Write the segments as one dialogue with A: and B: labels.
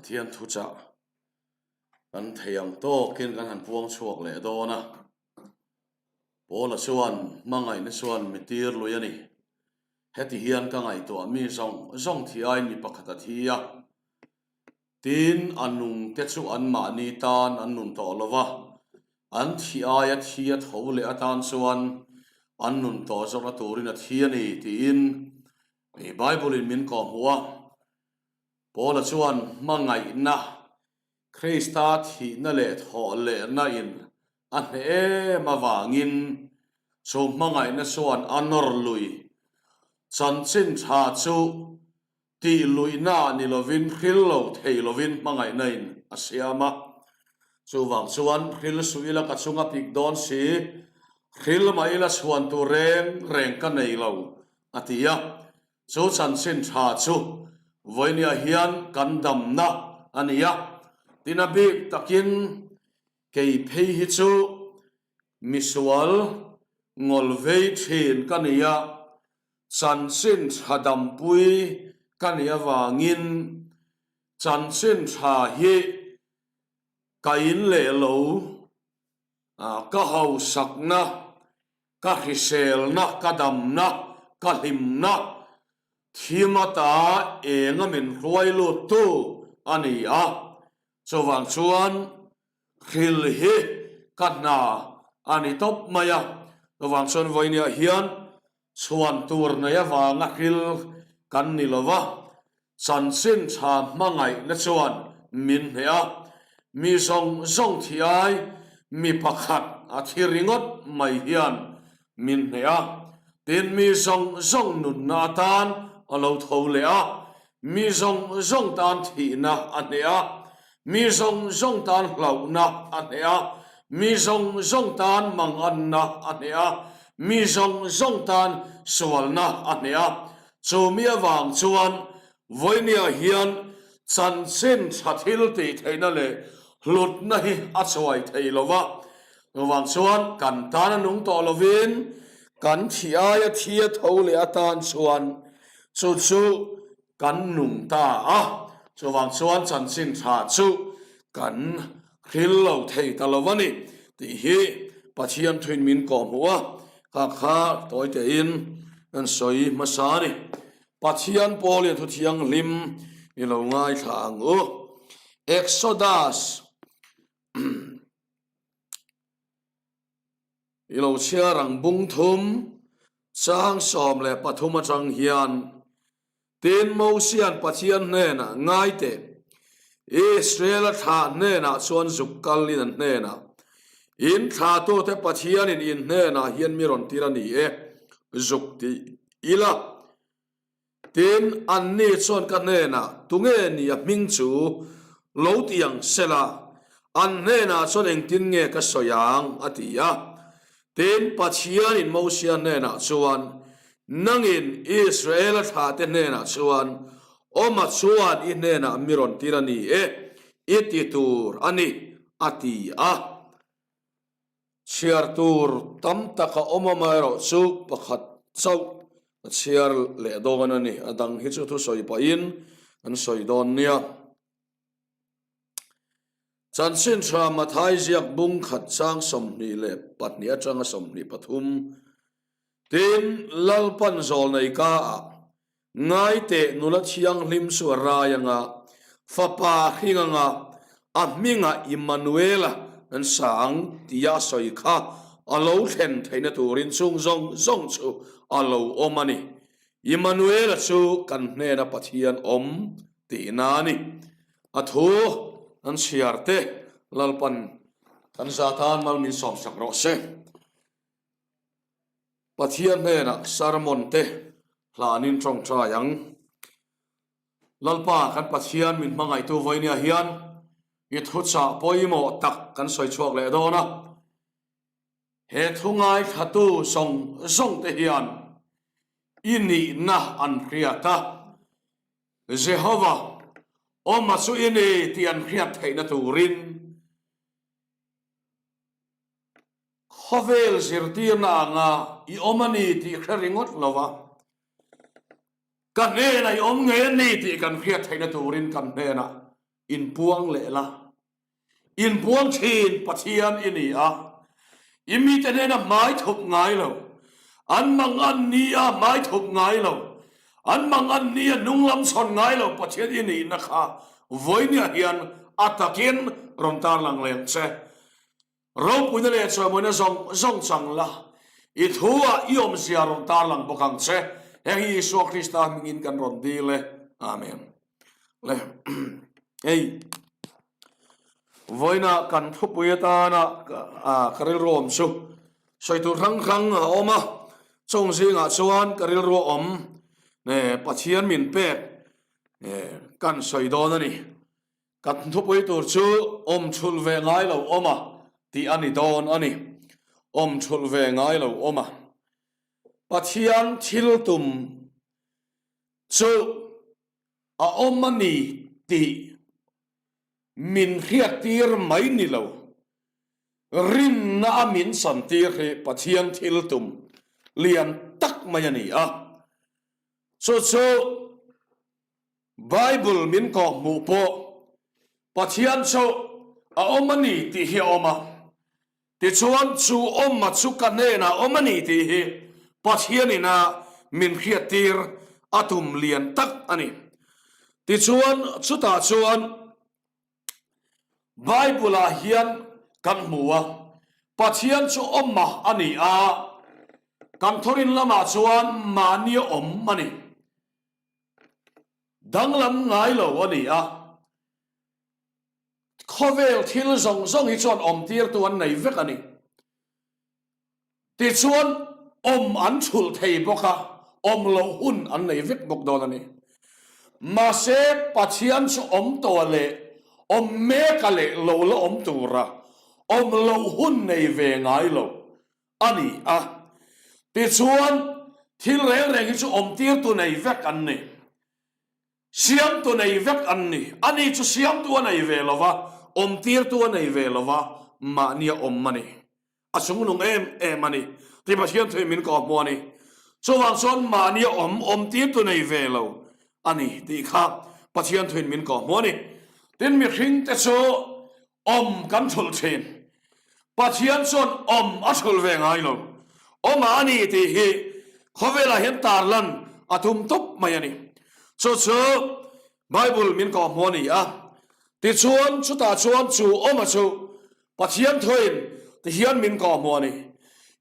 A: Pathian thuchah kan thei ang tawkin kan han puang chhuak leh dawn a. Paula chuan hmangaihna chuan mi tir lui a ni. Heti hian ka ngaihtuah mi zawng zawng thi aiin mi pakhat a thi a. Tin, a nungte chu anmahni tan an nun tawh lo va, an thi aia thi a tho leh atan chuan an nun tawh zawkna turin a thi a ni tiin Bible-in min kawhhmuh a. Paula chuan hmangaihna, Krista thihna leh thawhlehna in a hneh em avangin chu hmangaihna chuan a nawr lui chanchin tha chu tih luihna ni lovin hril lo thei lovin hmangaihna in a siam a. Chuvang chuan hril suh ila ka chunga pik dawn si, hril mah ila chhuan tur reng reng ka nei lo a ti a. Chu chanchin tha chu vawinia hian kan damna a ni a, tin a bik takin kei phei hi chu misual ngawlvei thin ka ni a, chanchin tha dampui ka nih avangin chanchin tha hi ka in leh lo, ka hausakna Ka hriselna, ka damna, ka hlimna thim ata enga min hruai luttu a ni a, chuvang chuan hril hi ka hna a ni tawp mai a, chuvang chuan vawinia hian chhuan tur nei avanga hril kan ni lo va, Chanchin tha hmangaihna chuan min hneh a, mi zawng zawng thi ai mi pakhat a thi ringawt mai hian min hneh a, tin mi zawng zawng nunna atan a lo tho leh a, mi zawng zawng tan thihna a hneh a, mi zawng zawng tan hlauhna a hneh a, mi zawng zawng tan manganna a hneh a, mi zawng zawng tan sualna a hneh a. Chu mi avang chuan vawinia hian chanchin tha thil tih theihna leh hlutna hi a chuai thei lo va, chuvang chuan kan tan a nung tawh lovin kan thi aia thi a tho leh atan chuan chu chu kan nung ta a, chuvang chuan chanchin tha chu kan hril lo thei ta lo a ni tih hi Pathian thuin min kawhhmuh a, kha kha tawi tein kan sawi hmasa a ni. Pathian Paul-in thu thianghlim i lo ngaithla ang u. Exodus I lo chhiar ang bung thum chang 13 atang hian tin Mosia'n Pathian hnenah ngai teh, Israel-a thlah hnenah chuan zuk kalin an hnenah, In thlahtute Pathianin in hnenah hian mi rawn tir a ni e, zuk ti ila. Tin, anni chuan ka hnenah, Tunge ni a hming chu lo ti ang sela, an hnenah chuan engtin nge ka sawi ang? a ti a. Tin, Pathianin Mosia hnenah chuan, Nangin Israela thlahte hnenah chuan, Awma chuan i hnenah mi rawn tir a ni e, i ti tur a ni, a ti a. Chhiar tur tam tak a awm amaherawh chu pakhat chauh a chhiar leh dawn a ni. A dang hi chu thusawi pahin an sawi dawn nia. Chanchin tha Mathai ziak bung khat chang 22 atanga 23 Tin, Lalpan zawlnei ka ah Ngaiteh nula thianghlim chu a rai anga, fapa hring anga, a hmingah Immanuela an sa ang tia a sawi kha a lo thlen theihna turin chung zawng zawng chu a lo awm a ni. Immanuela chu kan hnena Pathian awm tihna a ni. A thu an chhiar te Lalpan kan za tan mal min sawmsak rawh se. Pathian hnenah sermon te hlanin tawngtai ang. Lalpa kan Pathian min hmangaihtu vawinia hian i thuchah pawimawh tak kan sawi chhuak leh dawn a. He thu ngaithlatu zawng zawng te hian i nihna an hriat a, Jehova awma chu i ni tih an hriat theihna turin Khawvel zirtirna anga i awm a ni tih hre ringawt lo va, ka hnenah i awm ngei a ni tih kan hriat theihna turin kan hnenah Inpuang leh la. Inpuang thin Pathian i ni a, i mite hnena hmai thup ngai lo, an mang an ni a hmai thup ngai lo, an mang an ni a hnunglam chhawn ngai lo Pathian i nihna kha vawinia hian a takin rawn tarlang leh ang che. Ropuina leh chawimawina zawng zawng chang la, i thu-ah i awmzia rawn tarlang bawk ang che. Heng hi Isua Krista hmingin kan rawn dil e. Amen. Le, hei, vawiina kan thupui atana ka rilru awm chu sawi tur hrang hrang a awm a, chung zingah chuan ka rilru a awm Pathian min pek kan sawi dawn a ni. Kan thupui tur chu awm chhulh ve ngai lo awm a tih a ni dawn a ni. Awm chhulh ve ngai lo awm a. Pathian thil tum chu a awm a ni tih min hriattir mai ni lo. Rinna a min santir hi Pathian thil tum lian tak mai a ni a. Chu chu. Bible min kawhhmuh pawh Pathian chu a awm a ni tih hi a awm a, tichuan chu awma chu ka hnenah awm a ni tih hi Pathianin a min hriattir a tum lian tak a ni. Tichuan chutah chuan Bible-ah hian kan hmu a, Pathian chu awma a ni a, kan thawrin lamah chuan mahni a awm a ni. Danglam ngai lo a ni a, khawvel thil zawng zawng hi chuan awmtirtu an nei vek a ni. Tichuan awm an chhulh thei bawk a, awm loh hun an nei vek bawk dawn a ni. Mahse Pathian chu awm tawh leh awm meka leh lo la awm tura awm loh hun nei ve ngai lo a ni a. Tichuan, thil reng reng hi chu awmtirtu nei vek an ni. Siamtu nei vek an ni. Ani chu siamtu a nei ve lo va, awmtirtu a nei ve lo va, mahni a awm a ni. A chungnung em em a ni. Ti Pathian thuin min kawhhmuh a ni. Chuvang chuan mahni a awm, awmtirtu nei ve lo a ni tih kha Pathian thuin min kawhhmuh a ni. Tin, mihringte chu Awm kan thulh thin. Pathian chuan awm a thulh ve ngai lo. Awm a ni tih hi khawvelah hian tarlan a tum tawp mai a ni. Chu chu Bible min kawhhmuh a ni a. Tichuan chutah chuan chu awma chu Pathian thuin tihian min kawhhmuh a ni.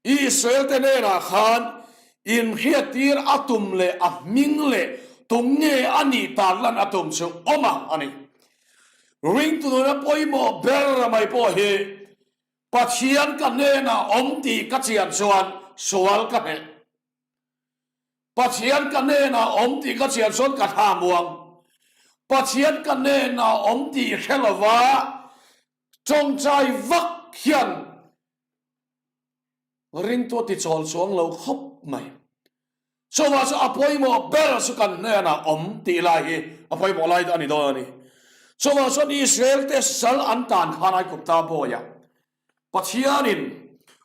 A: Israel te hnenah khan inhriattir a tum leh a hming leh tum nge a nih tarlan a tum chu awma a ni. Ringtu nuna pawimawh ber mai pawh hi Pathian ka hnenah awm tih ka chian chuan sual ka hneh. Pathian ka hnenah awm tih ka chian chuan ka thla muang. Pathian ka hnenah awm tih hre lova tawngtai vak hian Ringtu a ti chawl chuang lo khawp mai. Chuvah chu a pawimawh ber chu kan hnenah awm tih lai hi a pawimawh lai a ni dawn a ni. Chuvah chuan Israel te sal an tan khan Aigupta bawiah Pathianin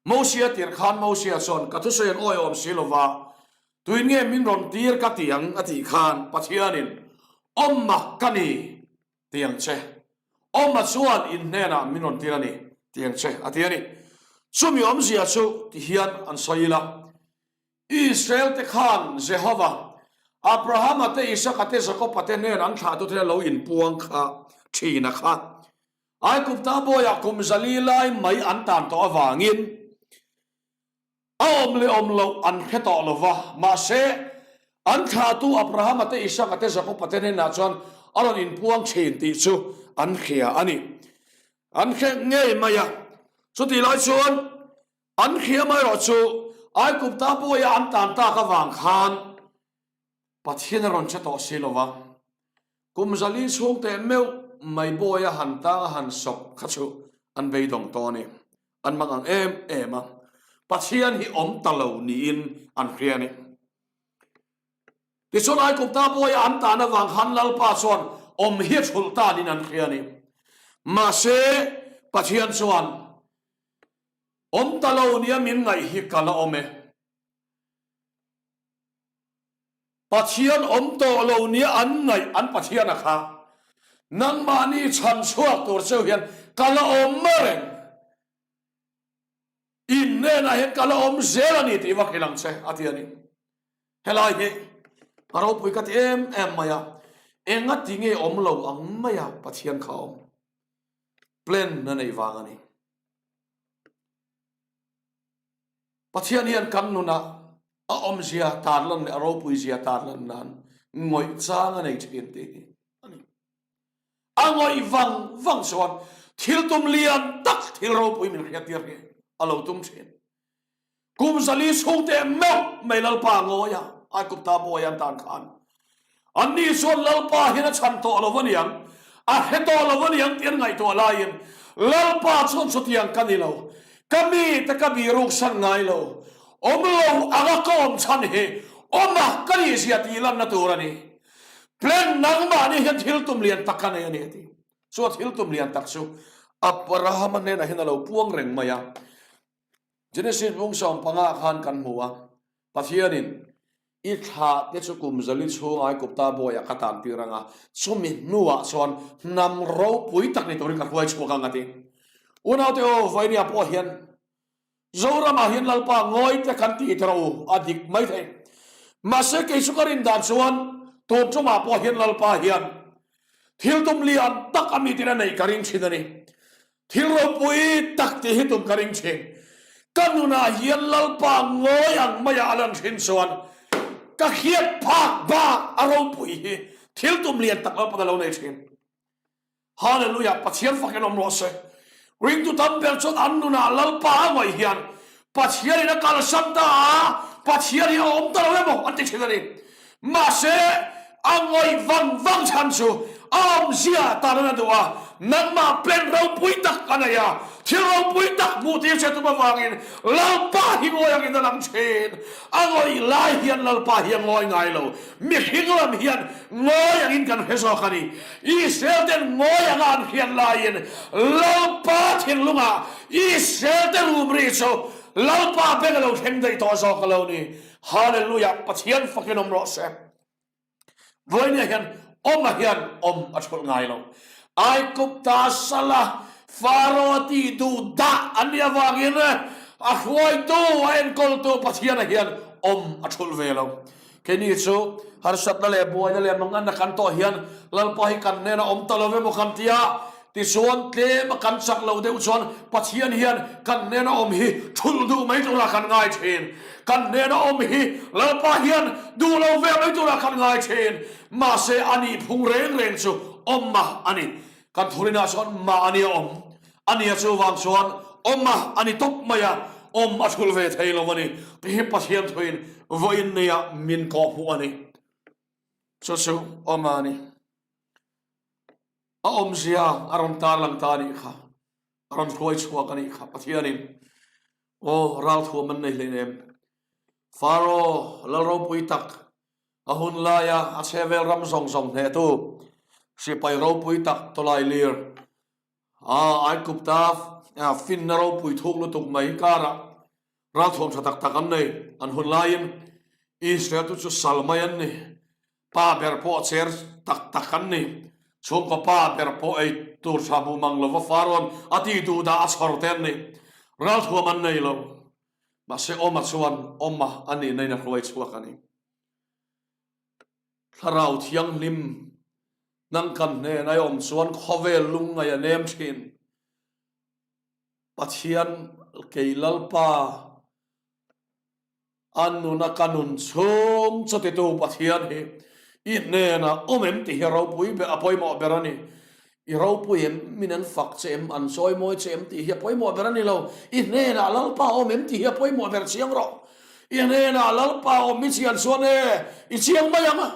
A: Mosia tirh khan Mosia chuan ka thusawi an awiawm si lova tuin nge min rawn tir ka ti ang a tih khan Pathianin awmna ka ni ti ang che. Awma chuan in hnenah min rawn tir a ni, ti ang che, a ti a ni. Chumi awmzia chu ti hian an sawi ila, Israel te khan Jehova, Abrahama te, Isaka te, Jakoba te hnenah an thlahtute lo inpuang kha thin a kha. Aigupta bawiah kum zali lai mai an tan tawh avangin, A awm leh awm loh an hre tawh lo va, mahse, an thlahtu Abrahama te, Isaka te, Jakoba te hnenah chuan a rawn inpuang thin tih chu an hria a ni. An hre ngei mai a. Chutih lai chuan an hria mai erawh chu Aigupta bawiah an tan tak avang khan Pathian a rawn che tawh si lo va, kum zali chhung teh meuh mai bawi a han tang a han sawp kha chu an beidawng tawh a ni. An mang ang em em a, Pathian hi awm ta lo niin an hria a ni. Tichuan Aigupta bawi a an tan avang khan Lalpa chuan awm hi a thulh ta niin an hria a ni. Mahse, Pathian chuan awm ta lo nia min ngaih hi ka la awm e. Pathian awm tawh lo nia an ngaih an Pathian a kha. Nangmahni chhan chhuak tur cheu hian ka la awm reng. In hnenah hian ka la awm zel a ni tih va hrilh ang che, a ti a ni. Helai hi a ropui ka ti em em mai a, enga ti nge awm lo ang mai a Pathian kha awm. Plan a nei vang a ni. Pathian hian kan nunah a awmzia tarlan leh a ropuizia tarlan nan ngawih chang a nei thin tih hi a ni. A ngawih vang vang chuan thil tum lian tak thil ropui min hriattir hi a lo tum thin. Kum zali chhungte meuh mai Lalpa ngawi a, Aigupta bawi an tan khan. Anni chuan Lalpa hian a chhan tawh lo aniang, a hre tawh lo aniang tih an ngaihtuah laiin Lalpa chuan chutiang ka ni lo, ka mite ka biruksan ngai lo, awm lo anga ka awm chhan hi awma ka nihzia tih lanna tur a ni. Plan nangmahni hian thil tum lian tak ka nei a ni a ti. Chu a thil tum lian tak chu Abrahama hnenah hian a lo puang reng mai a. Genesis bung 15 khan kan hmu a, Pathianin i thlah te chu kum zali chhung Aigupta bawiah ka tan tir ang a, chumi hnuah chuan hnam ropui tak ni turin ka hruai chhuak ang a ti. Unaute aw, Vainia pawh hian Zoramah hian Lalpa ngawi te kan tih rawh u, a dik mai thei. Mahse kei chu ka rin dan chuan tun tumah pawh hian Lalpa hian thil tum lian tak a mitin a neih ka ring thin a ni. Thil ropui tak tih hi tum ka ring thin. Ka nunah hian Lalpa ngawi ang maia a lan thin chuan ka hriat phak bak a ropui hi thil tum lian tak Lalpan a lo nei thin. Hallelujah! Pathian fakin awm rawh se. Ringtu tam ber chuan an nunah Lalpa a ngawih hian Pathianin a kalsan ta a, Pathian hi a awm ta lo emaw an ti thin a ni. Mahse, a ngawih vang vang chhan chu a awmzia tan a duh a, nangmah plan ropui tak a nei a, thil ropui tak hmuh tir che tum avangin Lalpa hi ngawi angin a lang thin. A ngawih lai hian Lalpa hi a ngawi ngai lo. Mihring lam hian ngawi angin kan hre zawk a ni. Israel ten ngawi anga an hriat laiin Lalpa thinlungah Israel te rum ri chu Lalpa beng a lo thleng daih tawh zawk a lo ni. Hallelujah Pathian fakin awm rawh se. Vawinia hian awm a hian awm a thulh ngai lo. Aigupta sala Pharaoh ti duh dah an nih avangin a hruaitu a enkawltu Pathian a hian awm a thulh ve lo. Keini chu harsatna leh buaina leh manganna kan tawh hian Lalpa hi kan hnena awm ta lo emaw kan ti a, tichuan tlem a kan chak loh deuh chuan Pathian hian kan hnena awm hi thulh duh mai turah kan ngai thin. Kan hnena awm hi Lalpa hian duh lo ve mai turah kan ngai thin. Mahse a nih phung reng reng chu awm a a ni. Kan thurinah chuan mahni a awm a nia chuvang chuan awm a a ni tawp mai a, awm a thul ve thei lo a ni tih hi Pathian thuin vawiin neia min kawhhmuh a ni. Chu chu awm a ni. A awmzia a rawn tarlang ta a nih kha, a rawn hruai chhuak a nih kha Pathianin. Aw, ralthuam an nei hleinem. Faro, lal ropui tak, a hun laia a chhevel ram zawng zawng hnehtu, sipai ropui tak tawlai lir, a Aigupta finna ropui thuk lutuk mai karah ralthuam tha tak tak an nei. An hun laiin Israel te chu sal mai an ni. Pa ber pawh cher tak tak an ni. Chhungkaw pa ber pawh ei tur tha hmu mang lova Farawn a tih duh dah a chhawr te an ni. Ralthuam an nei lo. Mahse Awma chuan Awma a nihna in a hruai chhuak a ni. Thlarau Thianghlim nang kan hnen a i awm chuan khawvel lungngaih a nem thin. Pathian kei Lalpa a nuna ka nun chhung chutitu Pathian hi i hnenah awm em tih hi ropui ber a pawimawh ber a ni. I ropui em, min an fak che em, an chawi mawi che em tih hi a pawimawh ber a ni lo. I hnenah Lalpa awm em tih hi a pawimawh ber chiang rawh. I hnenah Lalpa awm i chian chuan e, i chiang mai ang a.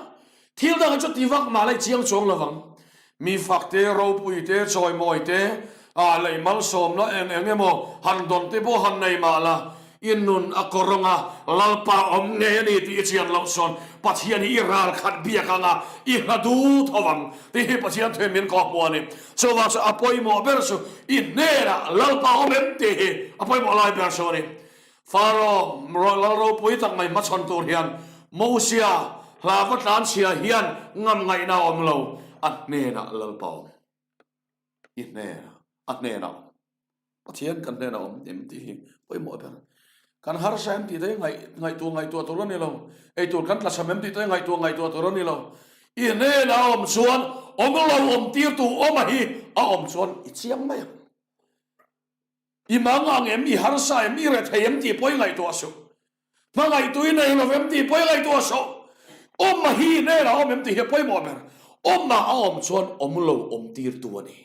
A: Thil dang hi chu ti vak mah la i chiang chuang lo vang. Mi fak te, ropui te, chawimawi te, ah lei malsawmna eng eng emaw han dawn te pawh han nei mah la, i nun a kawr anga Lalpa awm ngei a ni tih i chian loh chuan Pathian hi i ral khat biak anga i hla du tho vang tih hi Pathian thuin min kawhhmuh a ni. Chuvang chu a pawimawh ber chu i hnenah Lalpa awm em tih hi a pawimawh lai ber chu a ni. Faro lal ropui tak mai hmachhawn tur hian Mosia hlava tlanchhia hian ngam ngaihna a awm lo. A hnenah Lalpa awm. I hnenah, a hnenah awm. Pathian kan hnenah awm em tih hi pawimawh ber. Kan harsa em tih te hi ngaihtuah ngaihtuah tur a ni lo. Eitur kan tlachham em tih te hi ngaihtuah ngaihtuah tur a ni lo. I hnenah a awm chuan awm lo awm tirtu awma hi a awm chuan i chiang mai ang. I mang ang em, i harsa em, i rethei em tih pawh i ngaihtuah suh. Hmangaihtu i nei lo em tih pawh i ngaihtuah suh. Awma hi i hnenah awm em tih hi a pawimawh ber. Awma a awm chuan awm lo awm tirtu a ni.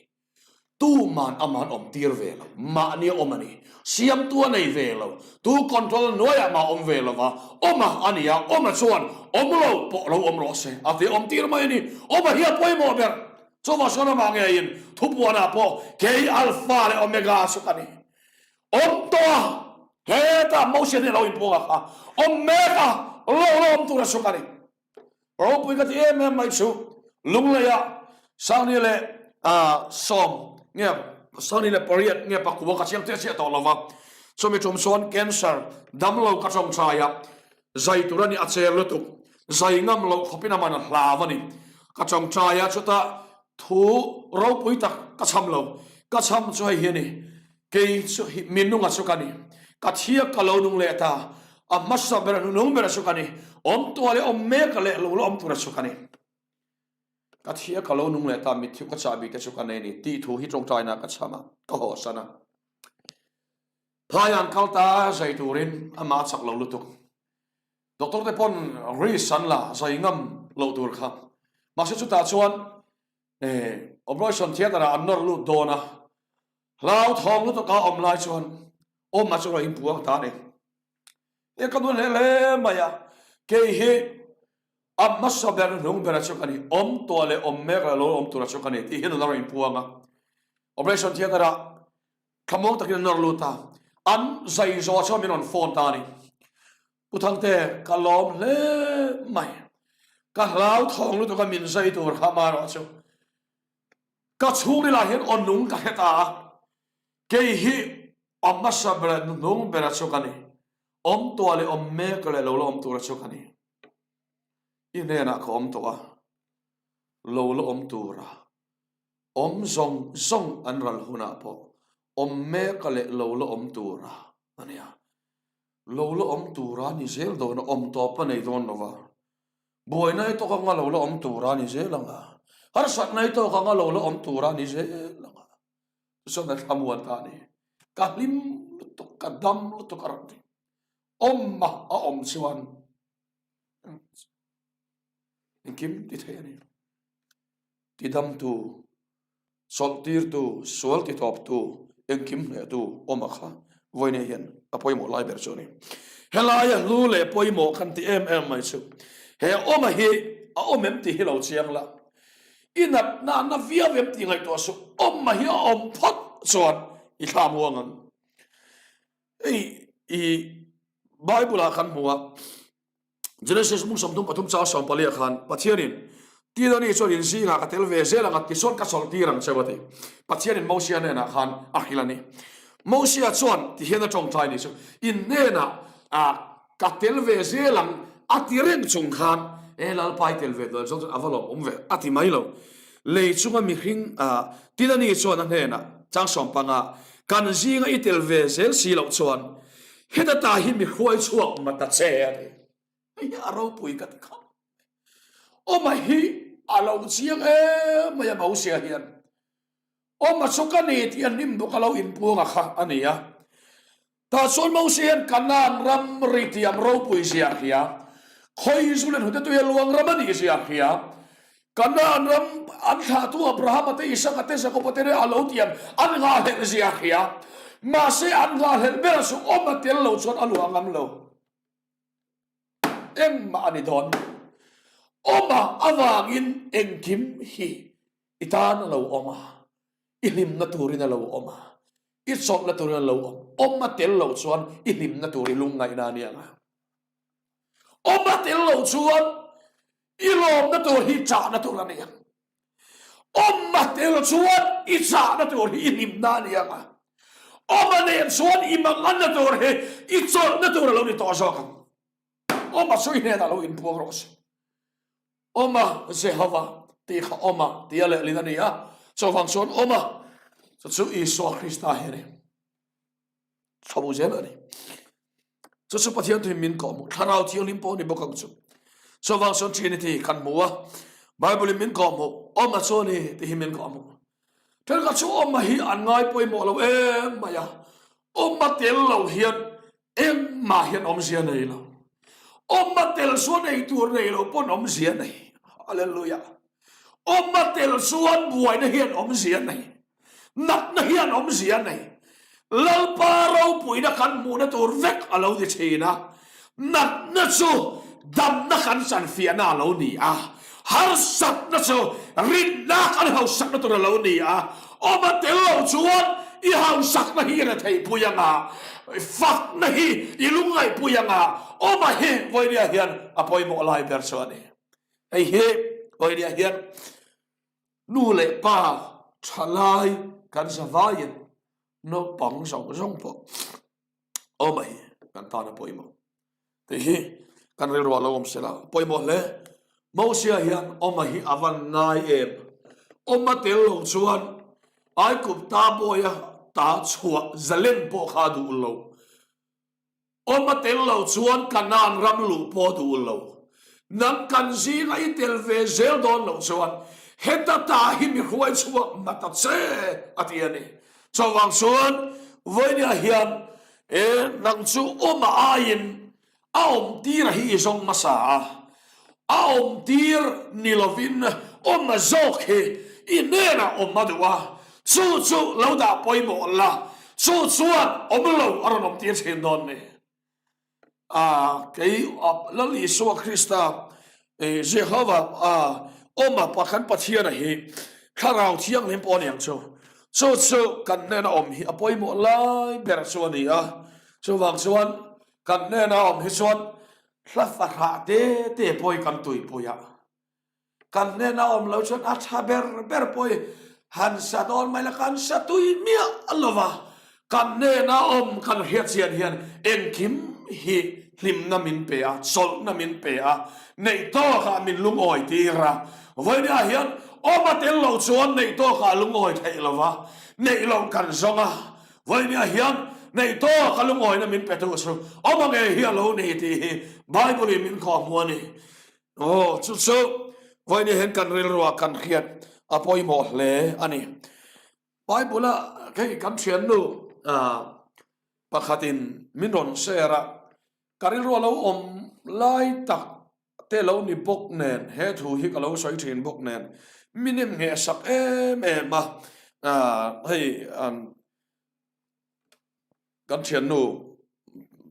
A: Tuman aman awm tir ve lo, mahni a awm a ni. Siamtu a nei ve lo, tu control hnuaiah mah awm ve lo va, awma a ni a, awma chuan awm lo pawh lo awm rawh se a ti awm tir mai a ni. Awma hi a pawimawh ber. Chuvang chuan amah ngeiin thupuanah pawh kei Alpha leh Omega chu ka ni. Awm tawh a, hetah Moses nih lo inpuang a kha, awm mek a, lo la awm tur a chu ka ni. Ropui ka ti em em mai chu Lungleiah Sangni leh Sawm nge Sangni leh pariat nge pakua ka chiang chiah chiah tawh lova, chumi tum chuan cancer damlo ka tawngtai a, Zai tur a ni a cher lutuk, zai ngam loh khawpin a man a hlau a ni. Ka tawngtai a, chutah thu ropui tak ka chham lo. Ka chham chu hei hi a ni, Kei chu hi mi nunga chu ka ni, ka thiak ka lo nung leh ta, a hmasa ber a hnunung ber a chu ka ni, awm tuah leh awm mek leh lo la awm tur a chu ka ni. Ka thiak ka lo nung leh ta, mithiu ka chahbi te chu ka nei a ni tih thu hi tawngtaina ka chham a, ka hawhsan a. Phaiah an kal ta zai turin amah a chak lo lutuk. Doctor te pawn risk an la zai ngam loh tur kha. Mahse chutah chuan operation theatre ah an nawr lut dawn a, hlauthawng lutuk a awm lai chuan awma chu rawn inpuang ta a ni. E ka nu hle hle mai a, kei hi a hmasa ber hnung ber a chu ka ni, awm tawh leh awm mek leh lo awm tur a chu ka ni tih hi nuna rawn inpuang a. Operation theatre ah Thlamuang takin an nawr lut a, an zai zawh chuan min rawn phone ta a ni. Pu Thangte, ka lawm hle mai. Ka hlauthawng lutuk a min zai tur kha amaherawh chu ka chhungrilah hian aw nung ka hre ta a, kei hi a hmasa ber leh hnuhnung ber a chu ka ni. Awm tuah leh awm mek leh lo la awm tur a chu ka ni. I hnenah ka awm tawh a, lo la awm tura Awm zawng zawng an ral hunah pawh awm mek a leh lo la awm tura a nia. Lo la awm tura ni zel dawn a, awm tawp a nei dawn lo va. Buaina i tawk anga lo la awm tura ni zel ang a, harsatna i tawk anga lo la awm tura ni zel ang a. Tichuan a thlamuan ta a ni. Ka hlim lutuk, ka dam lutuk a rawn ti. Awm a a awm chuan engkim ti thei a ni. Tidamtu, chawlhtirtu, sual titawptu, engkim hnehtu awm a kha vawiin hian a pawimawh lai ber chu a ni. Helaia hlu leh pawimawh kan ti em em mai chu he awma hi a awm em tih hi lo chiang la, i natna a na viau em tih ngaihtuah suh, awma hi a awm phawt chuan i thla muang ang. Hei i Bible-ah kan hmu a. Genesis hmung 33 chau 14 ah khan Pathianin, Tinani chuan in zingah ka tel ve zel ang a, tichuan ka chawlhtir ang cheu a ti. Pathianin Mosia hnenah khan a hrilh a ni. Mosia chuan ti hian a tawngtai ni chu, In hnenah ka tel ve zel ang a ti reng chung khan, E Lalpa i tel ve duh zawng chuan a va lawm awm ve a ti mai lo. Lei chunga mihring Tinani chuan a hnenah chang 15, Kan zinga i tel ve zel si loh chuan Heta ta hi mi hruai chhuak ma ta che a ti. Hei hi a ropui ka ti khawp mai. Awma hi a lo chiang em mai a Mosia hian. Awma chu ka ni tih a hnim bawk a lo inpuang a kha a ni a. Tah chuan Mosia hian Kanaan ram ri tiam ropui zia a hria. Khawi zu leh hnute tuia luang ram a nih zia a hria. Kanaan ram an thlahtu Abrahama te, Isaka te, Jakoba te reng a lo tiam an nghahhlelh zia a hria. Mahse an nghahhlelh ber chu awm a tel lo chuan a luah ngam lo. Engmah a ni dawn. Awma avangin engkim hi i tan a lo awm a, i hlimna turin a lo awm a, i chawlhna turin a lo awm. Awm a tel lo chuan i hlimna tur i lungngaihna a ni ang a. Awm a tel lo chuan i lawmna tur hi chahna tur a ni ang. Awm a tel chuan i chahna tur hi i hlimna a ni ang a. Awm a nen chuan i manganna tur hi i chawlhna tur a lo ni tawh zawk ang. Awm a chu i hnenah lo inpuang rawh se. Awm a Jehova. tih kha awma tia lehlin a ni a, chuvang chuan awma chu chu Isua Krista hi a ni. Chho zel a ni. Chu chu Pathian thuin min kawhhmuh, Thlarau Thianghlim pawh a ni bawk ang chu. Chuvang chuan Trinity kan hmu a, Bible in min kawhhmuh, awma chu a ni tih hi min kawhhmuh. Thenkhat chu awma hi an ngai pawimawh lo em mai a, awma tel lo hian engmah hian awmzia nei lo. Awma tel chuan ei tur nei lo pawn awmzia nei. Hallelujah. Awma tel chuan buaina hian awmzia nei. Natna hian awmzia nei. Lalpa ropuina kan hmuhna tur vek a lo ni thin a. Natna chu damna kan chanfiahna a lo ni a. Harsatna chu rinna kan hausakna tur a lo ni a. Awm a tel lo chuan i hausakna hi i retheihpui ang a, fakna hi i lungngaihpui ang a, awma hi vawinia hian a pawimawh lai ber chu a ni. Hei hi vawinia hian Nu leh pa thalai kan zavaiin naupang zawng zawng pawh awm a hi kan tan a pawimawh tih hi kan rilru ah lo awm sela a pawimawh hle. Mosia hian awm a hi a van ngai em? Awm a tel lo chuan Aigupta bawia ta chhuah zalen pawh kha a duh lo. Awm a tel lo chuan Kanaan ram luh pawh a duh lo. Nang kan zinga i tel ve zel dawn loh chuan heta ta hi mi hruai chhuak na ta che a ti a ni. Chuvang chuan vawinia hian e nang chu awm a aiin a awm tir a hi i zawng hmasa a, a awm tir ni lovin awm a zawk hi i hnenah awm a duh a, chu chu lo dah pawimawh la, chu chuan awm lo a rawn awm tir thin dawn ni. A kei Lal Isua Krista Jehova awma kan Pathiana hi Thlarau Thianghlim pawh a ni ang chu. Chu chu kan hnena awm hi a pawimawh lai ber chu a ni a, chuvang chuan kan hnena awm hi chuan Hla fahrah te te pawh hi kan tuipui a, kan hnena awm lo chuan a tha ber ber pawh hi han sa dawn mai la kan sa tui miah lo va, kan hnena awm kan hriat chian hian engkim hi hlimna min pe a, chawlhna min pe a, neih tawkah min lungawi tir a, vawinia hian awm a tel lo chuan neih tawkah lungawi theih lo va, neih loh kan zawng a, Vawinia hian nei tawk a lungawina min pe tu chu awm ang e hi a lo ni tih hi Bible in min khawh hmu a ni. Aw, chu chu vawinia hian kan rilruah kan hriat a pawimawh hle a ni. Bible a hei kan thiannu pakhatin min rawn share a, ka rilru a lo awm lai tak te lo ni bawk nen, he thu hi ka lo sawi thin bawk nen, mi nem ngheh sak em em a, hei kan thiannu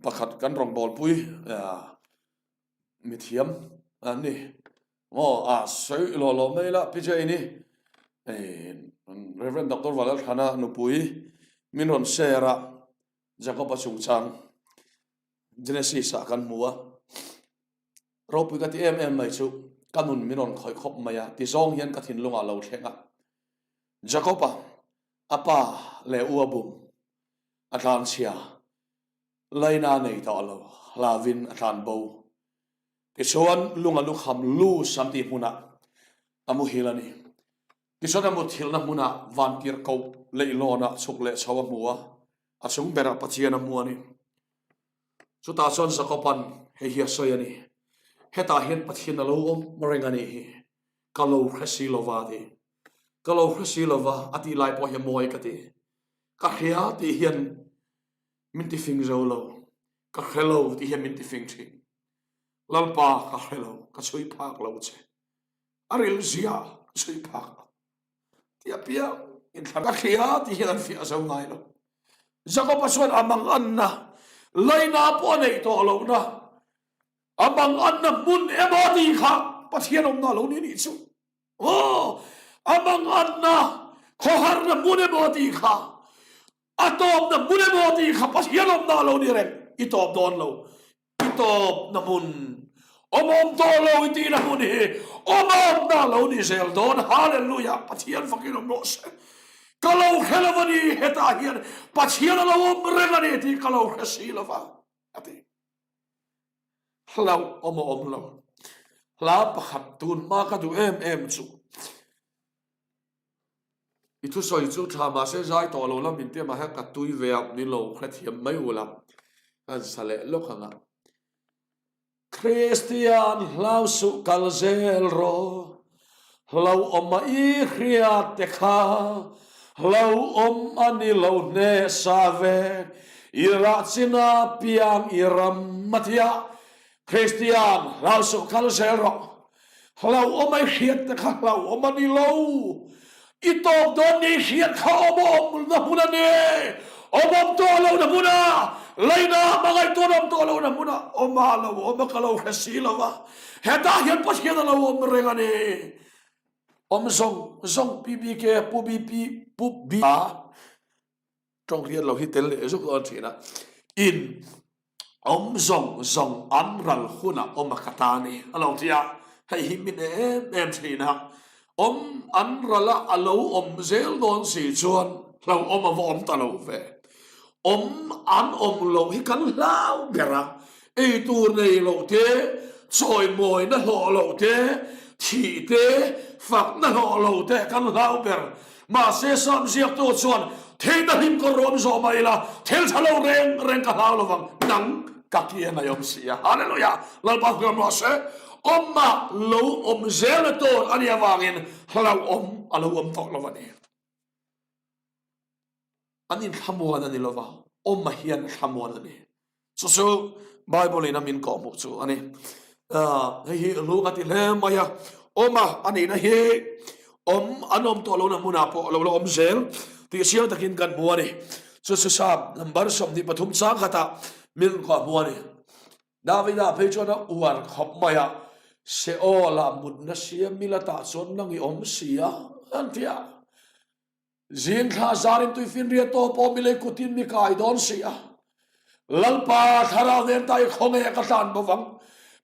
A: pakhat kan rawngbawlpui mithiam an ni maw a sawi lawh lawh mai la Pi Jane-i Rev Doctor Valalthana nupui min rawn share a Jacob-a chungchang. Genesis ah kan hmu a, ropui ka ti em em mai chu ka nun min rawn khawih khawp mai a ti zawng hian ka thinlung ah lo thleng a. Jacob-a a pa leh u a bum a tlan chhia, laina nei tawh lo, hlavin a tlan bo. Tichuan lung a lukham Luz an tih hmunah a muhil a ni. Tichuan a muthilhna hmunah vantirhkoh leihlawnah chhuk leh chho a hmu a, A chung berah Pathian a hmu a ni. Chutah chuan Jakoban hei hi a sawi a ni, Hetah hian Pathian a lo awm reng a nih hi, ka lo hre si lo va a ti. Ka lo hre si lo va a tih lai pawh hi a mawi ka ti. Ka hria tih hian min ti fing zo lo, ka hre lo tih hian min ti fing thin. Lalpa ka hre lo, ka chhui phak lo che. A rilzia ka chhui phak lo. Ti apiang in thla ka hria tih hian an fiah zo ngai lo. Jakob-a chuan a manganna laina pawh a neih tawh lohna, a manganna hmun emaw tih kha Pathian awmna a lo ni nih chu. Aw, a manganna khawharna hmun emaw tih kha, a tawpna hmun emaw tih kha Pathian awmna a lo ni reng. I tawp dawn lo. I tawpna hmun awm awm tawh lo i tihna hmun hi awm awmna lo ni zel dawn. Hallelujah! Pathian fakin awm rawh se. Ka lo hre lo a ni, hetah hian Pathian a lo awm reng a ni tih ka lo hre si lo va, a ti. Hlauh awm a awm lo. Hla pakhat tun hma ka duh em em chu.
B: I thusawi chu tha mahse zai tawh lo la min tia mah hian ka tui ve a, min lo hrethiam mai u la, ka han sa leh lawk ang a. Kristian hlau suh kal zel rawh, hlauhawm a i hriat te kha, hlauhawm a ni lo hneh sa vek, i rah china piang i ram a tia. Kristian hlau suh kal zel rawh, Hlauhawm ai hriat te kha hlauhawm a ni lo. I tawp dawn ni hriat kha awm a awm na hmun a ni. Awm awm tawh lo na hmun a, leina hmangaih tuan awm tawh lo na hmun a, awm a lo awm a ka lo hre si lo va. Hetah hian Pathian a lo awm reng a ni. Awm zawng zawng PBK Pu BP Pu B a tawng hian lo hi tel leh zuk dawn thin a. In awm zawng zawng an ral hunah awm a ka ta ni a lo ti a, hei hi min em em thin a, awm an ral a a lo awm zel dawn si chuan hlauhawm a va awm ta lo ve, awm an awm loh hi kan hlau ber a, ei tur nei loh te, chawimawina hlawh loh te, thih te, fakna hlawh lo te kan hlau ber. Mahse Sam ziaktu chuan, Theihna hlim ka rawn zawh mai ila, thil tha lo reng reng ka hlau lovang, nang ka kian a awm si a. Hallelujah! Lalpa hmuam rawh se. Awmah lo awm zelna tur a nih avangin hlauhawm a lo awm tawh lo a ni. An inthlamuan a ni lova, awma hian thlamuan a ni. Chu chu Bible in a min kawhhmuh chu a ni. Hei hi lu ka ti hle mai a, awma a nihna hi awm an awm tawh lohna hmunah pawh a lo la awm zel tih chiang takin kan hmu a ni. Chu chu Psalm number 23 chang khatah min kawhhmuh a ni. Davida phei chuan a uar khawp mai a, Seol-ah mutna siam ila tah chuan nang i awm si a, an ti a. Zing thla zarin tuifinriat tawh pawh milei kutin mi kai dawn si a. Lalpa thlarau nen ta i khawnge ka tlan bo vang.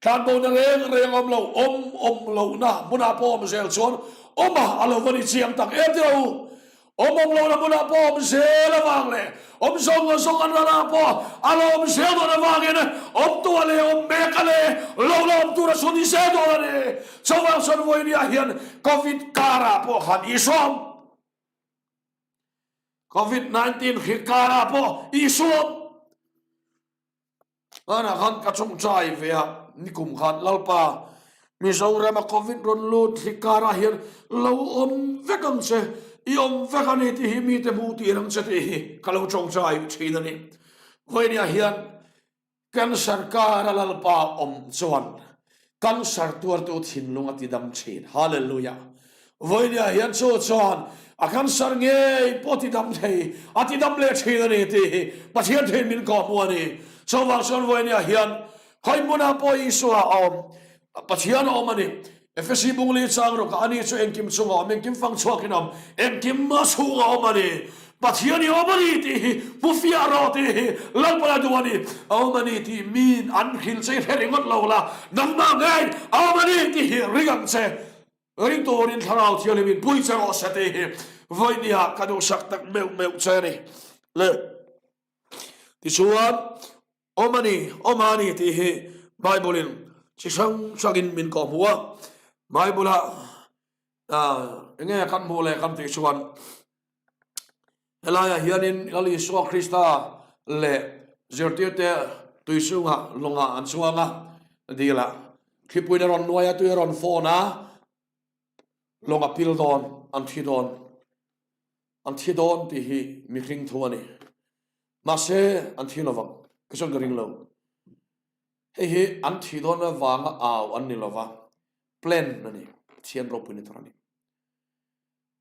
B: Tlan bo na reng reng awm lo, awm awm lohna hmunah pawh awm zel chuan awm a a lo va ni chiang tak em tilo u. Awm awm lohna hmunah pawh awm zel avang leh awm zawng zawng an rala pawh a lo awm zel dawn avangin awm tua leh awm mek a leh lo la awm tura chu ni zel dawn a ni. Chuvang chuan vawinia hian Covid karah pawh khan Isua Covid 19 hri karah pawh Isua Hmanah khan ka chungchai ve a, nikum khan Lalpa Mizorama Covid rawn lut hri karah hian lo awm vek ang che, i awm vek a ni tih hi mite hmuh tir ang che tih hi ka lo chungchai thin a ni. Vawinia hian Cancer kar a Lalpa awm chuan cancer tuartu thinlung a ti dam thin. Hallelujah! Vawinia hian chu chuan a cancer ngei pawh ti dam thei, a ti dam leh thin a ni tih hi Pathian thein min kawhhmuh a ni. Chuvang chuan vawinia hian khawi hmunah pawh Isua a awm, Pathian a awm a ni. Efesi bungli chang rawk a ani chu engkim chunga awm, engkim fang chhuakin awm, engkim a chhunga awm a ni. Pathian i awm a ni tih hi hmu fiah rawh tih hi Lalpan a duh a ni. A awm a ni tih min an hrilh che i hre ringawt lo la, nangmah ngei a awm a ni tih hi ring ang che. Ring turin Thlarau Thianghlim in pui che rawh se tih hi vawinia ka duhsak tak meuh meuh che a ni. Le tichuan Awm a ni, awm a ni tih hi Bible-in chi hrang hrangin min kawhhmuh a. Bible-ah eng nge kan hmuh leh kan tih chuan helaiah hianin Lal Isua Krista leh zirtirte tui chungah lawngah an chuang a, dilah thlipuiin a rawn nuai a, tui a rawn fawn a, lawng a pil dawn, an thi dawn. An thi dawn tih hi mihring thu a ni. Mahse, an thi lovang, ka chuan ka ring lo. Hei hi an thi dawn avanga au an ni lova, plan a ni, Pathian ropui ni tur a ni.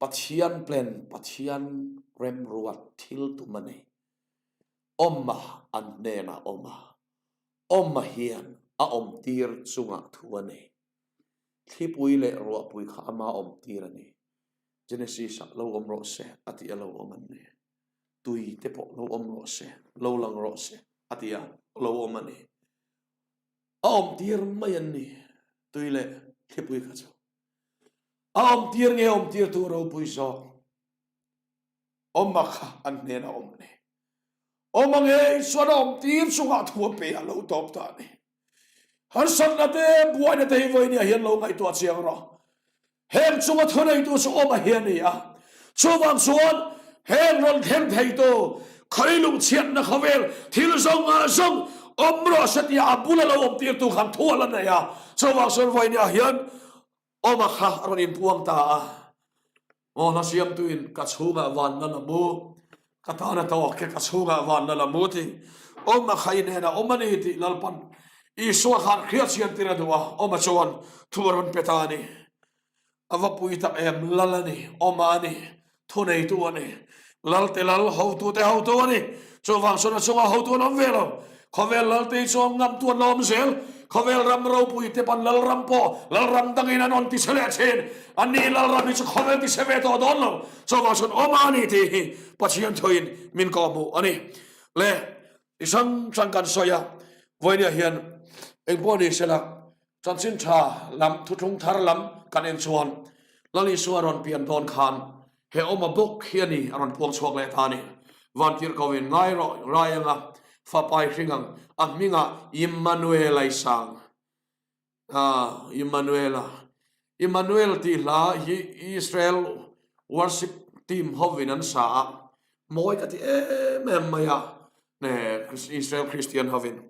B: Pathian plan, Pathian remruat thil tum a ni. Awma an hnenah awm a, awma hian a awmtir chungah thu a nei. Thlipui leh ruahpui kha ama awmtir a ni. Genesis-ah lo awm rawh se a tih a lo awm an ni. Tui te pawh lo awm rawh se, lo lang rawh se a ti a, lo awm a ni. A awm tir mai an ni, tui leh thlipui kha chu. A awm tir nge awm tir tu ropui zawk? Awma kha an hnenah awm a ni. Awma ngei chuan a awm tir chungah thu a pe a lo tawp ta a ni. Harsatna te, buaina te hi vawinia hian lo ngaihtuah chiang rawh. Heng chunga thuneitu chu awma hi a ni a. Chuvang chuan heng rawn thleng theitu khawi lungchhiatna khawvel thil zawng zawng awm rawh se tia a bula lo awm tirtu khan thu a la nei a. Chuvang chuan vawinia hian Awma kha a rawn inpuang ta a. Aw hla siamtuin ka chhungah vanna la mu, ka tana tawk khi ka chhungah vanna la mu tih Awma kha i hnenah awm a ni tih Lalpan Isua khan hriatchhian tir a duh a, Awma chuan thu a rawn pe ta a ni. A va pui tak em, Lal a ni, Awma a ni, thuneitu a ni, Lalte Lal, hotute hotu a ni. Chuvang chuan a chungah hotu an awm ve lo. Khawvel Lalte hi chuan ngamtu an la awm zel. Khawvel ram ropui te pawn Lalram pawh Lalram dangin an rawn tichhe leh thin. Anni Lalram hi chu khawvel tichhe ve tawh dawn lo. Chuvang chuan awm a ni tih hi Pathian thuin min kawhhmuh a ni. Le i hrang hrang kan sawi a, vawinia hian engpawh ni sela Chanchin tha lam, thuthlung thar lam kan en chuan Lal Isua rawn pian dawn khan he awma bawk hi a ni a rawn puang chhuak leh ta a ni. Vantirh ko in ngai rawh rai anga fapai hring ang a hmingah Immanuel a i sang. Ah, Immanuela. Immanuel tih hla hi Israel worship team hovin an sa a, mawi ka ti em em mai a. Israel Christian hovin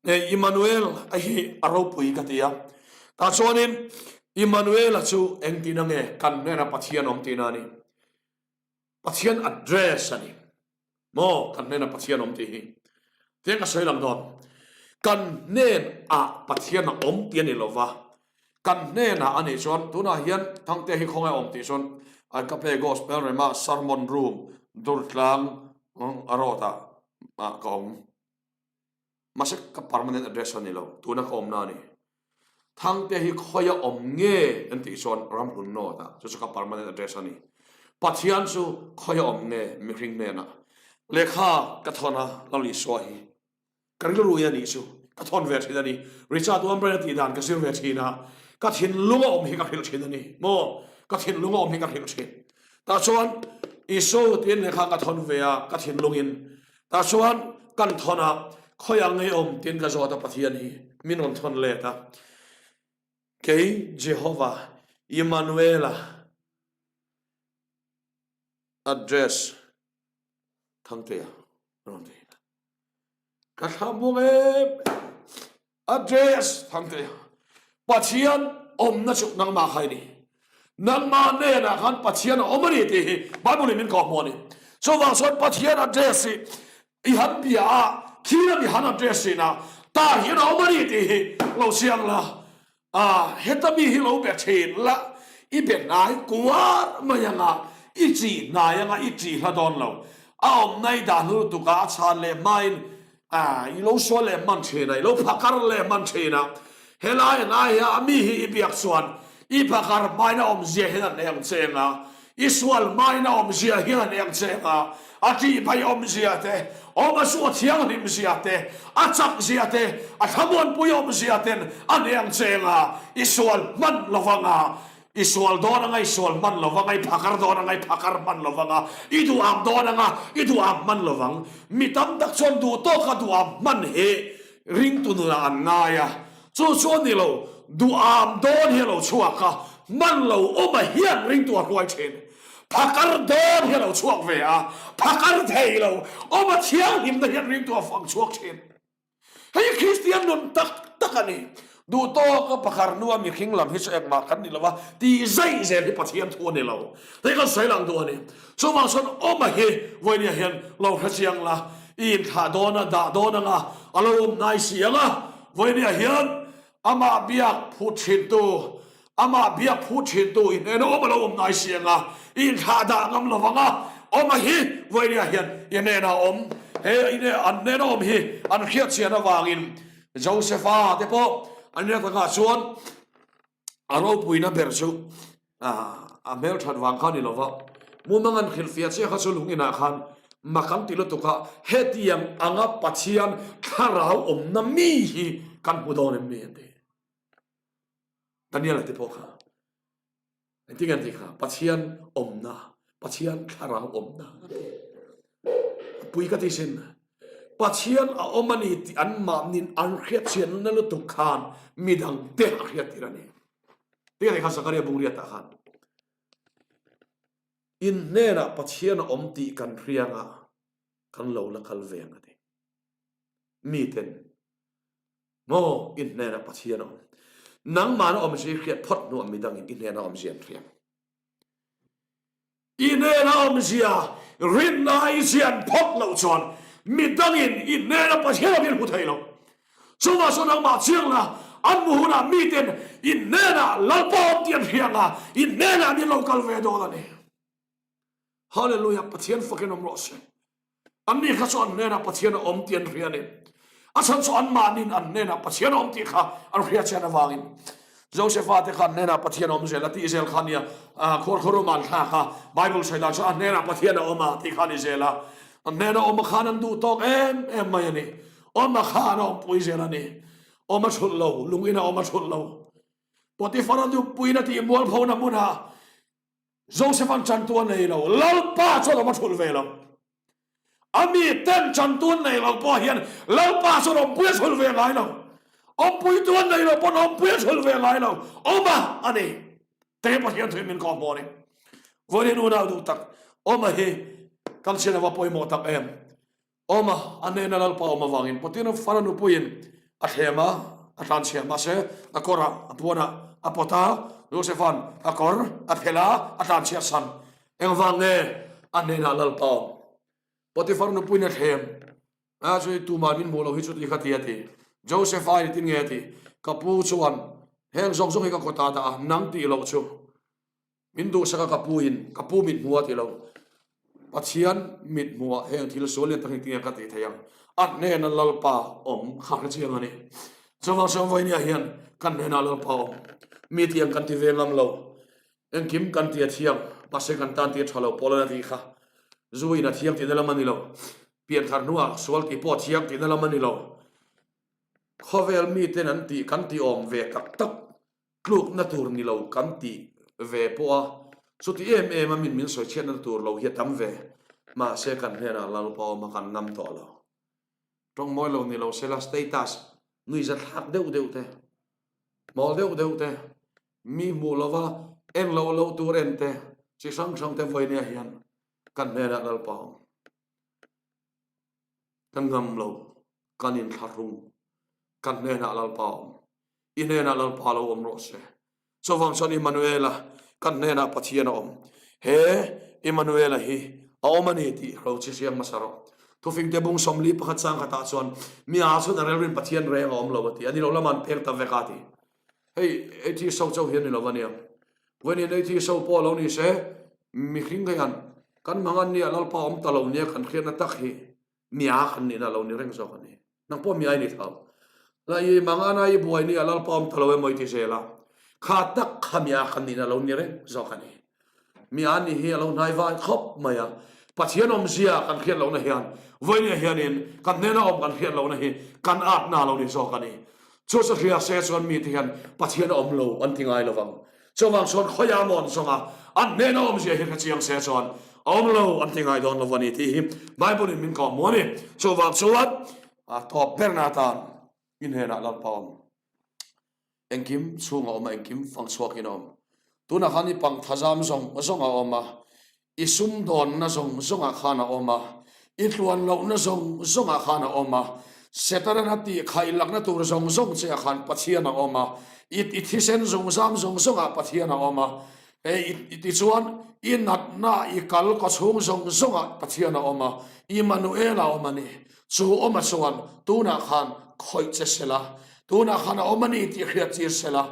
B: Immanuel a hi a ropui ka ti a. Tah chuanin Immanuel a chu engtin ange kan hnena Pathian awm tihna a ni. Pathian address a ni. Maw kan hnena Pathian awm tih hi. Tiang ka sawi lang dawn. Kan hnen ah Pathian a awm tih a ni lova. Kan hnenah a nih chuan tunah hian Thangte hi khawngaih awm tih chuan Agape Gospel Rema Sermon Room Durtlang a road ah ka awm. Mahse ka permanent address a ni lo, tuna ka awmna a ni. Thangte hi khawia awm nge an tih chuan Ramhlun North ah chu chu ka permanent address a ni. Pathian chu khawia awm nge mihring hnenah lehkha ka thawn a Lal Isua hi. Ka rilru in a nih chu ka thawn ve thin a ni. Richard Wurmbrand a tih dan ka zir ve thin a, ka thinlung a awm hi ka hrilh thin a ni maw? Ka thinlung a awm hi ka hrilh thin. Tah chuan Isu tiin lehkha ka thawn ve a, ka thinlung in. Tah chuan kan thawn a, khawiah ngei awm tiin ka zawt a Pathian hi min rawn thawn let a. Kei Jehovah, Immanuela address Thangtea a rawn ti. Ka thla muang em em. Address Thangtea. Pathian awmna chu nangmah kha i ni. Nangmah hnenah khan Pathian a awm a ni tih hi Bible in min kawhhmuh a ni. Chuvang chuan Pathian address hi i han bia a, khi lam i han address thin a, tah hian a awm a ni tih hi lo chiang la. A, heta mi hi lo be thin la, i be hnai kuar mai anga, i chi hnai anga i chi hla dawn lo. A awmna i dah hnu lutuk a, a chhan leh hmain, a, i lo sual leh hman thin a, i lo phakar leh hman thin a. Helai ang ai hian a mi hi i biak chuan i phakar hmain a awmzia hian an eng che anga, I sual hmain a awmzia hian an eng cheng a, a ṭihphei awmzia te, awm a chu a thianghlim zia te, a chak zia te, a thlamuanpui awmzia ten an eng cheng a, i sual hman lo vang a, i sual dawn anga i sual hman lo vang a, i phakar dawn anga i phakar hman lo vang a, i duham dawn anga i duham hman lo vang. Mi tam tak chuan duh tawka duham hman hi ringtu nunah an ngai a, Chu chu a ni lo, duham dawn hi a lo chhuak a, hman lo awma hian ringtu a hruai thin. Phakar dawn hi a lo chhuak ve a, phakar thei lo awma thianghlimna hian ringtu a fang chhuak thin. Hei hi Kristian nun tak tak a ni. Duh tawka pakhar hnua mihring lam hi chu engmah kan ni lo va, tih zaih zel hi Pathian thu a ni lo. Hei kan sawi lang duh a ni. Chuvang chuan awma hi vawinia hian lo hre chiang la, i inthlah dawn a, dah dawn anga, a lo awm hnai si ang a, Vawinia hian amah biak phut thintu, amah biak phut thintu i hnena awm a lo awm ngai si anga, i inthlah dah ngam lo vang a, awm a hi Vawinia hian i hnena awm, he an hnena awm hi an hriat chian avangin Josepha te pawh an rinna takah chuan A ropuina ber chu a hmelthat vang kha a ni lova, mumang an hrilhfiah chiah kha chu lung inah khan mak an ti lutuk a, hetiang anga Pathian thlarau awmna mi hi kan hmu dawn em ni an ti. Daniel a ti pawh kha. Engtin an ti kha? Pathian awmna, Pathian thlarau awmna a ti. Pui ka ti sin. Pathian a awm a ni tih an mahnin an hriatchhianna lutuk khan midang te a hriattir a ni. Tingah khan Zakaria bung riatah khan. In hnenah Pathian a awm tih kan hriang a, kan lo la kal ve ang a ti. Miten, Maw, in hnenah Pathian a awm. Nangmahna awmzia i hriat phawt hnuah midangin i hnena awmzia an hriang. I hnena awmzia rinna i zian phawt loh chuan midangin i hnena Pathian awm hi an hmu thei lo. Chuvang chuan nangmah chiang la, an hmu hunah miten i hnenah Lalpa awm tih an hria ang a, i hnenah an lo kal ve dawn a ni. Hallelujah, Pathian fakin awm rawh se. Anni kha chu an hnenah Pathian a awm tih an hria a ni. A chhan chu anmahniin an hnenah Pathian a awm tih kha an hria chian avangin. Josefa te kha an hnenah Pathian a awm zel a tih zel kha a nia. Khuarkhuaruma an thlak a, Bible sawi dan chuan a hnenah Pathian a awm a tih kha a ni zel a. An hnena awm a khan an duh tawk em em mai a ni. Awm a khan a awmpui zel a ni. Awm a thulh lo, lung ina awm a thulh lo. Potifara duhpuiin a tih mualphona hmunah Joseph-a'n chantu a nei lo, Lalpa chuan awm a thulh ve lo. A mi ten chantu an nei lo pawh hian Lalpa chuan awmpui a thulh ve ngai lo. Awmpuitu an nei lo pawn awmpui a thulh ve ngai lo. Awm a a ni. Te Pathian thuin min kawh hmuh a ni. Vawiin unau duh tak, awm a hi kan chhiat a va pawimawh tak em. Awm a, a hnena Lalpa awm avangin Potiphar fara nupuiin a thlem a, a tlanchhiah. Mahse, a kawrah, a puanah a pawt a, Josepha'n a kawr a phelh a, a tlanchhiah san. Engvang nge a hnenah Lalpa awm? Potiphar nupuiin a thlem a, chu tumah min hmuh loh hi chuti kha ti a ti. Josepha in tin nge a ti? Ka pu chuan heng zawng zawng hi ka kawtah dah a, nang tih loh chu. Min duhsak a ka pu in ka pu mit hmu a ti lo. Pathian mit hmu ah heng thil sual lian tak hi tinge ka tih theih ang. A hnena Lalpa awm kha hre chiang a ni. Chuvang chuan vawinia hian kan hnenah Lalpa awm. Mi tiang kan ti ve ngam lo. Engkim kan ti a thiang, mahse kan tan ti a tha lo pawl a tih kha. Zu in a thiang tihna lam a ni lo. Pianthar hnuah sual tih pawh a thiang tihna lam a ni lo. Khawvel miten an tih kan ti awm ve tak tak. Tlukna tur ni lo kan ti ve pawh a, chuti em em a min min sawi chhiatna tur lo hi a tam ve. Mahse kan hnenah Lalpa awm a kan ngam tawh lo. Tawng mawi lo ni lo sela status nuihza thlak deuh deuh te, hmawl deuh deuh te, mi hmuh lova en loh loh tur en te, chi hrang hrang te vawinia hian kan hnenah Lalpa awm. Kan ngam lo, kan inthlahrung, kan hnenah Lalpa awm. I hnenah Lalpa lo awm rawh se. Chuvang chuan Immanuela, kan hnenah Pathian a awm. He Immanuela hi a awm a ni tih ro chi hriang hmasa rawh. Thufingte bung 41 chang khatah chuan mi aa chuan a relrin Pathian reng a awm lo a ti. A ni lo lamah an peng ta vek a ti. Hei AT show chauh hi a ni lo va nia. Vawiin AT show pawh lo ni se, mihring hian kan mangan nia Lalpa awm ta lo nia kan hriatna tak hi mia kan nihna lo ni reng zawk a ni. Nang pawh mia i ni tho. La i mangana i buai nia Lalpa awm ta lo emaw i ti zel a, kha tak kha mia kan nihna lo ni reng zawk a ni. Mia ni hi a lo hnai vai khawp mai a, Pathian awmzia kan hriat lohna hian vawinia hianin kan hnena awm kan hriat lohna hi kan atna lo ni zawk a ni. Chu chu hria se chuan mite hian Pathian a awm lo an ti ngai lo vang. Chuvang chuan khawiah maw an zawng a, an hnena awmzia hi hre chiang se chuan a awm lo an ti ngai dawn lo a ni tih hi Bible in min kawh hmu a ni. Chuvang chuan a tawp berna atan i hnenah Lalpa awm. Engkim chhung a awm a, engkim fang chhuakin a awm. Tunah khan i pang thazam zawng zawng a awm a, i sumdawnna zawng zawngah khan a awm a, i tluan lohna zawng zawngah khan a awm a, Setanan a tih khaih lakna tur zawng zawng che ah khan Pathian a awm a, i i thisen zungzam zawng zawngah Pathian a awm a, e i tichuan i natna i kal kaw chhung zawng zawngah Pathian a awm a, Immanuel a awm a ni. Chu awma chuan tunah khan khawih che sela, tunah khan a awm a ni tih hriat tir sela,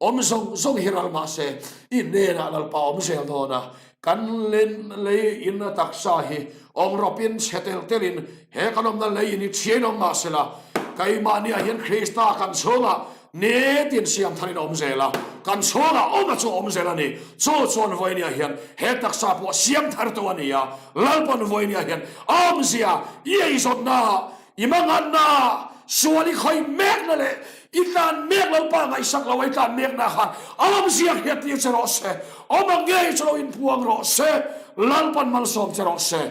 B: awm zawng zawng hi ral mah se, i hnenah Lalpa awm zel dawn a, kan lei in a taksa hi awm rawpin chhe tel telin he kan awmna lei in i thiain awm mah sela, keimahniah hian Krista kan chhungah Nitin siam tharin a awm zel a, kan chhungah awm a chu a awm zel a ni. Chu chuan vawinia hian he taksa pawh siam thar tu a ni a, Lalpan vawinia hian a awmzia i eizawnna, i manganna, sual i khawih mekna leh i tlan mek Lalpa ngaihsak lo a i tlan mekna khan a awmzia hriat tir che rawh se, awm ang ngei chu lo inpuang rawh se, Lalpan malsawm che rawh se.